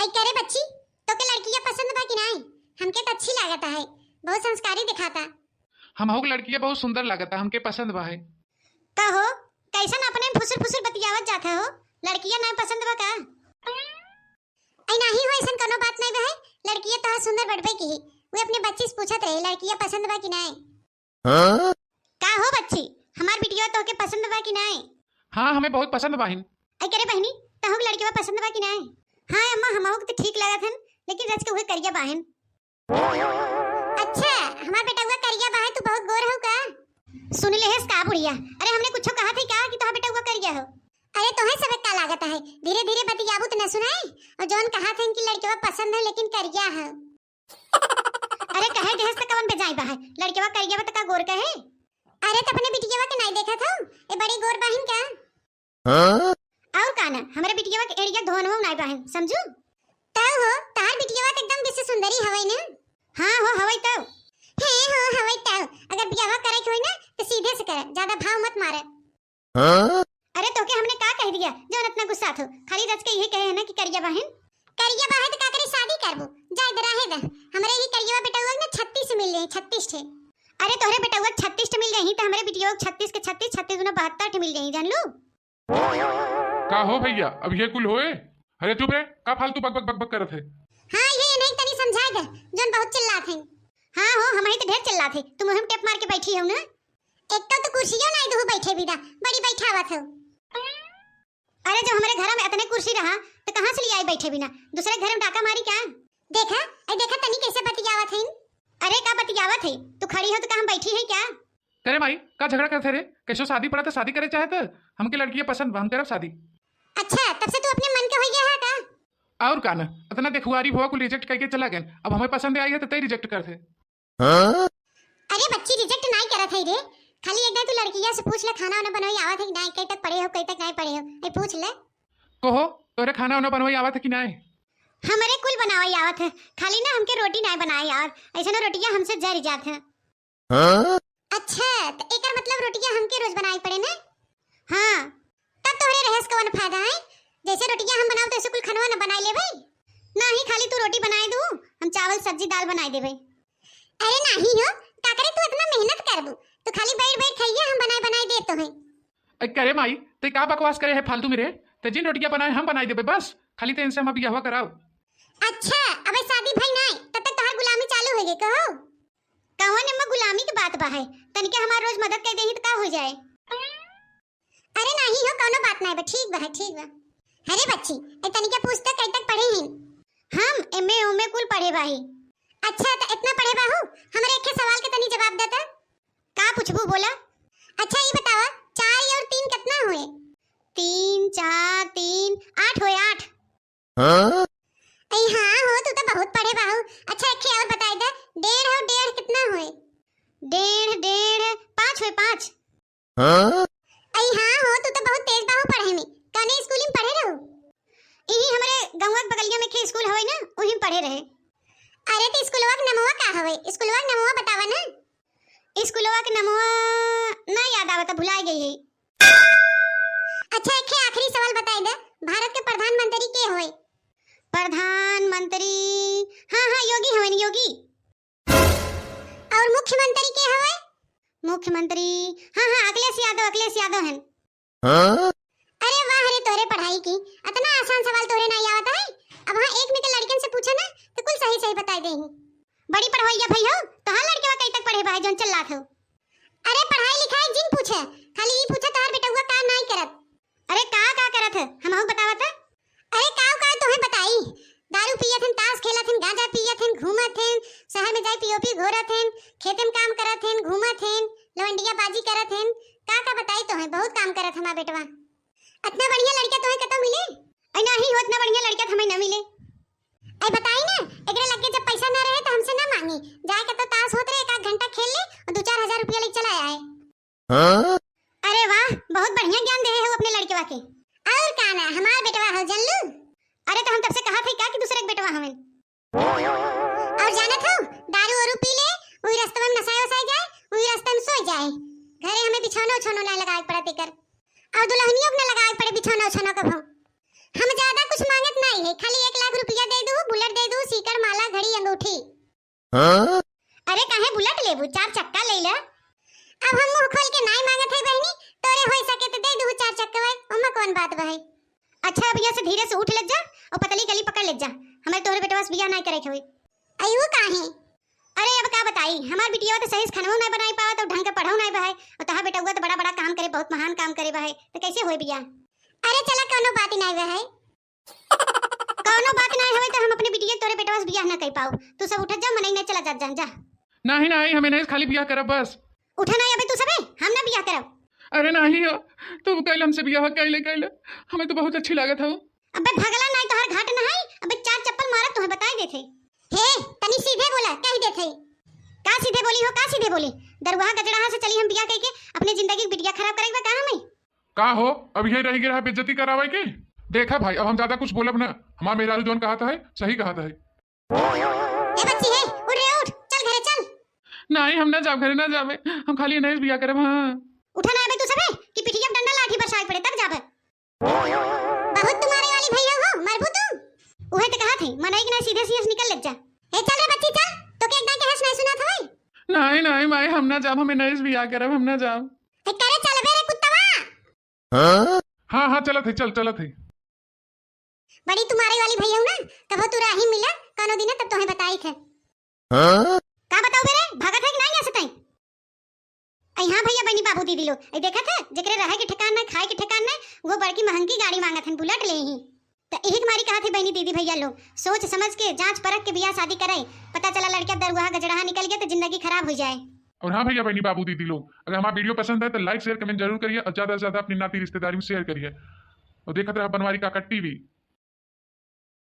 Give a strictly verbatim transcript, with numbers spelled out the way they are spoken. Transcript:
करे बच्ची, तोके लड़किया पसंद बा कि नाई? हमके त अच्छी लागत है, बहुत संस्कारी दिखाता। हमहू के लड़किया बहुत सुंदर लागता, हमके पसंद बा है। का हो, कैसन अपने फुसुर फुसुर बतियावत जात हो? लड़किया नाई पसंद बा का? ऐ नाही हो, ऐसन कोनो बात नाई बा है। लड़किया तोहार सुंदर बड़बे की ही। वे अपने बच्ची से पूछत रहे, लड़किया पसंद बा कि नाई? हाँ? का हो बच्ची, हमार बिटिया तोहके पसंद बा कि नाई? हाँ, हमें बहुत पसंद बाहिन। ऐ करे बहिनी, तोहू के लड़किया पसंद बा कि नाई? हाँ अम्मा, हमहू के तो ठीक लागत हन, लेकिन रच के उहे करिया बाहिन। अच्छा, हमार बेटउआ करिया बा है, तू बहुत गोर हऊ का? सुन लेहेस का बुढ़िया? अरे हमने कुछो कहा थे का कि तोहार बेटउआ करिया हो? अरे तोहे सब का लागत है, धीरे धीरे बतियाबू त न सुनाई। और जौन कहा थे कि लड़कवा पसंद है लेकिन करिया है। अरे कहे देहेस त कवन बेजाई बा है, लड़कवा करिया बा त का गोर का है? अरे त अपने बिटिया के नाई देखत हो, ए बड़ी गोर बाहिन का? हाँ? और का ना, हमरे बिटिया के एड़िया धोनवा नाई बाहिन, समझू? तब हो, तार बिटिया त एकदम विश्व सुंदरी हवई ना? हाँ हो, हवई तब। हे हो, हवई तब। अगर बियाह करे के होई ना, तो सीधे से करे, ज्यादा भाव मत मारे। हाँ? अरे तोके हमने का कह दिया, जौन इतना गुस्सा थो? खाली रच के यही कहे है ना कि करिया बाहिन। करिया बाहिन तो का करे, शादी करबो? जाए दे, रहे दे। हमरे ही करिया बेटउआ ना छत्तीस मिल रहे, छत्तीस ठे। अरे तोहरे बेटउआ छत्तीस ठे मिल रही, तो हमरे बिटिया छत्तीस के छत्तीस, छत्तीस दूना बहत्तर ठे मिल रही, जान लू? का हो भैया, अब ये कुल होए? अरे चुप रे, का फालतू बक बक बक बक करत है? हाँ, ये नहीं तनी समझाए दे, जौन बहुत चिल्लात है। हाँ हो, हम ही तो ढेर चिल्लात है, तुम हम टेप मार के बैठी हो ना। एक तो, तो कुर्सियों नहीं दू बैठे बिना, बड़ी बैठावत हो। अरे जब हमारे घर में इतने कुर्सी रहा, तो कहाँ से ले आई बैठे बिना? दूसरे घर में डाका मारी क्या? देखा, ऐ देखा तनी कैसे बतियावत है। अरे का बतियावत है? तू खड़ी हो तो का हम बैठी है क्या? करे माई, का झगड़ा करत है रे? कैसो शादी पड़ा तो शादी करे चाहे तो हमके लड़कियां पसंद बा, हम करब शादी। अच्छा, तब से तू अपने मन के हो गया है का? और का ना, इतना देखुआरी भुआ कुल रिजेक्ट करके चला गए, अब हमें पसंद आई है तो तय रिजेक्ट करत है। हाँ? अरे बच्ची रिजेक्ट नाई करत है रे, खाली एक दिन तू लड़किया से पूछ ले खाना वाना बनवाई आवत है कि नाई, कई तक पढ़े हो, कई तक नाई पढ़े हो, ये पूछ ले। कहो, तोरे खाना वाना बनवाई आवत है कि नाई? हमरे कुल बनावाई आवत है, खाली ना हमके रोटी नाई बनाई आवत, ऐसे ना रोटियां हमसे जर जात है। हाँ? अच्छा, त एकर मतलब रोटियां हमके रोज बनाई पड़े ना? हाँ, तब तोहरे रहेस कवन फायदा है? जैसे रोटियां हम बनाओ तो ऐसे कुल खनवा न बनाई लेबै? नाही, खाली तू रोटी बनाई दू, हम चावल सब्जी दाल बनाई देबै। अरे नाही हो, का करे तू इतना मेहनत करबू? तू खाली बैठ बैठ खइया, हम बनाई बनाई देत तोहे। अरे करे माई, ते का बकवास करे है फालतू में रे? ते जिन रोटियां बनाए हम बनाई देबै बस, खाली ते इनसे हम बियाहवा कराओ। अच्छा, अबे शादी भई नाई, तब तक तोहार गुलामी चालू हो गई कहो। कवन एमा गुलामी के बात बा है? तनिके हमार रोज मदद कर देही त का हो जाए? अरे नाही हो, कौनो बात नाही बा, ठीक बा है, ठीक बा। अरे बच्ची, ए तनिके पूछ त कई तक पढ़े हैं? हम एमए ओमे कुल पढ़े बाही। अच्छा, त इतना पढ़े बाहू, हमरे एक सवाल के तनी जवाब देता। का पूछबू बोला? अच्छा ई बतावा, चार और तीन कितना हुए? तीन, चार, तीन, आठ हुए, आठ। हाँ? अई हाँ हो, तू तो बहुत पढ़े बाहू। अच्छा, एक और बताई दे, डेढ़ और डेढ़ कितना होए? डेढ़, डेढ़, पाँच होए, पाँच। हाँ? अई हाँ हो, तू तो बहुत तेज बाहू पढ़े में। कौने स्कूल में पढ़े रहू? यही हमरे गाँव के बगलिया में एक स्कूल हवे ना, वहीं पढ़े रहे। अरे तो स्कूलवा के नमवा का हवे? स्कूलवा के नमवा बतावा ना। स्कूलवा के नमवा ना याद आवता, भुला गई है। अच्छा, एक आखिरी सवाल बताई दे, भारत के प्रधानमंत्री के होए? प्रधानमंत्री, हाँ, हाँ, योगी हवन, योगी। और मुख्यमंत्री के होए? मुख्यमंत्री, हाँ, हाँ, अखिलेश यादव, अखिलेश यादव हैं। हाँ? अरे वाह रे, तोरे पढ़ाई की, इतना आसान सवाल तोरे ना आवत है। अब हाँ, एक में के लड़कन से पूछे ना, तो कुल सही सही बताई देही। बड़ी पढ़वैया भई हो, तोहार लड़कवा कई तक पढ़े बा है, जौन चिल्लात हो? अरे पढ़ाई लिखाई जिन पूछे, खाली ई पूछे तोहार बेटउआ का नाई करत। अरे का का करत है, हमहू बतावत है। अरे का का तोहे बताई, दारू पियत हन, ताश खेलत हन, गांजा पियत हन, घूमत हन, शहर में जाई पीओपी घोरत हन, खेते में काम करत हन, घूमत हन, लवंडिया बाजी करत हन। का का बताई तोहे, बहुत काम करत हमार बेटवा। इतना बढ़िया लड़का तोहे कतौ मिले? अरे नाही हो, इतना बढ़िया लड़का तो हमें ना मिले। अरे बताई ना, एकरे लगे जब पैसा ना रहे तो हमसे ना मांगी, जाए के तो ताश होत रहे, एक आध घंटा खेल ले और दो चार हजार रुपया लेके चला आए। हाँ? अरे वाह, बहुत बढ़िया ज्ञान दे हो अपने लड़कवा के। और का ना, हमार बेटवा हो, जान लू? अरे तो हम तब से कहा थे क्या कि दूसरे के बेटवा हमें। और जानत हो, दारू वारू पी ले, वही रास्ता में नसाए वसाए जाए, वही रास्ता में सोए जाए। घरे हमें बिछौना उछौना ना लगाए पड़त एकर। और दुल्हनियों को ना लगाए पड़े बिछौना उछौना कभो। हम ज्यादा कुछ मांगत नहीं है, खाली एक लाख रुपया दे सीकड़, माला, घड़ी, अंगूठी। हाँ? अरे काहे बुलेट लेबू, चार चक्का ले ले। अब हम मुंह खोल के नाई मांगत है बहनी, तोरे होई सके तो दे दू चार चक्का, ओमा कौन बात बा है। अच्छा, अब यहाँ से धीरे से उठ ले जा और पतली गली पकड़ ले जा, हमारे तोहरे बेटवा से बियाह नाई करे के होई। अयो काहे? अरे अब का बताई, हमार बिटिया तो सही से खानवो नाई बनाई पावत और ढंग के पढ़ाऊ नाई बहाई, और तहार बेटवा तो बड़ा बड़ा काम करे, बहुत महान काम करे बहाई, तो कैसे होई बियाह? अरे चला, कौनो बात ही नाई बहाई। कौनो बात नाई होई तो हम अपने बिटिया तोरे बेटवा से बियाह ना कर पाऊ। तू सब उठत जा, मनई नहीं चला जात जान जा। नहीं नहीं, हमें नहीं खाली बियाह करब बस। उठा नहीं अबे तू सबे, हम ना बियाह करब। अरे नहीं हो, तू कैल हमसे बियाह कैले कैले, हमें तो बहुत अच्छी लागत हो। अबे भगला नहीं तोहर घाट न है, अबे चार चप्पल मारब तुम्हें बताई देथे। हे, तनी सीधे बोला, कह देथे। का सीधे बोली हो, का सीधे बोली? दरुआ गजड़ाहा से चली हम बियाह कइके अपने जिंदगी के बिटिया खराब करेक बा का हमें? का हो, अब यही रह गया है बेइज्जती करावे के? देखा भाई, अब हम ज्यादा कुछ बोलब ना, हमार मेहरारू जौन कहत है, सही कहत है। ए बच्ची हे, उठ रे उठ, चल घरे चल। नहीं, हम ना जाब घरे, ना जाबे, हम खाली नहीं बियाह करब। हाँ। उठा ना अबे तू सबे कि पिठिया पे डंडा लाठी बरसाए पड़े तब जाबे। बहुत तुम्हारे वाली भैया हो, मरबू तू। उहे तो कहा थे, मनई के ना सीधे सीधे निकल ले जा। ए चल रे बच्ची चल, तो के एकदम के हंस नहीं सुना था भाई। नहीं नहीं माई, हम ना जाब, हमें नहीं बियाह करब, हम ना जाब। ए करे चलबे रे कुत्तवा। हाँ हाँ, चलत है, चल चलत है। बड़ी तुम्हारे वाली भैया ना, तब तू राही मिला, कौनो दिन तब तोहे बताई थे। हाँ? का बताओ बे रे, भागत है कि नहीं ऐसे तई? आई हाँ भैया बहनी बाबू दीदी लोग, आई देखत है, जेकरे रहे के ठिकान ना, खाए के ठिकान ना, वो बड़की महंगी गाड़ी मांगत हन, बुलेट ले ही। तो यही तुम्हारी कहा थी बहनी दीदी भैया लोग, सोच समझ के, जांच परख के बियाह शादी करे, पता चला लड़का दरुआ गजड़ाहा निकल गया तो जिंदगी खराब हो जाए। और हाँ भैया बहनी बाबू दीदी लोग, अगर हमारा वीडियो पसंद है तो like share comment जरूर करिए और ज्यादा से ज्यादा अपनी नाती रिश्तेदारी में share करिए। और देखत रहा बनवारी काका टीवी।